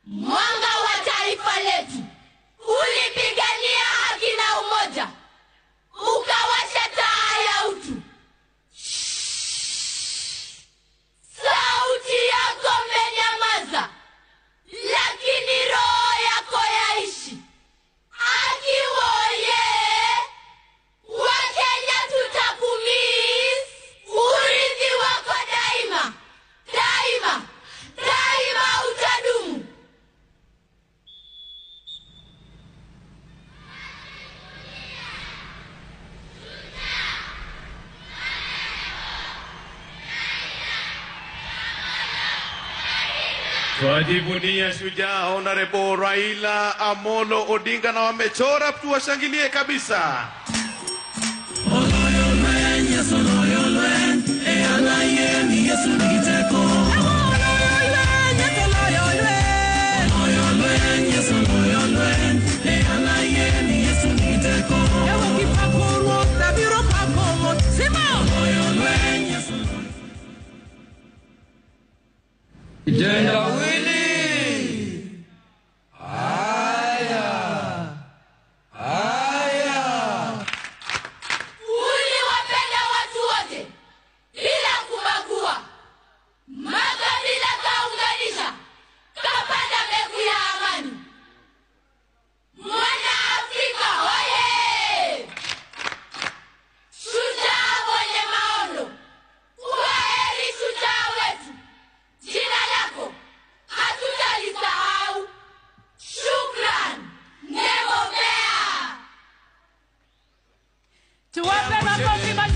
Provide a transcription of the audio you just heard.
Mwanga wa taifa letu. Ulipigania haki na umoja. Ukawasha taa ya utu. Sauti yako imenyamaza, lakini roho yako yaishi. Akiwoye, Wakenya tutakumiss. Urithi wako daima, daima, daima utadumu. Twajivunia shujaa Honorable Raila Amolo Odinga na wamechora, tuwashangilie kabisa. Kitendawili. Uliwapenda watu wote bila kubagua. Makabila kaunganisha, kapanda mbegu ya amani. Mwana Afrika hoye! Shujaa mwenye maono, kwaheri shujaa wetu. Jina lako hatutalisahau. Shukran, Nemomea. Tuwape makofi mazuri.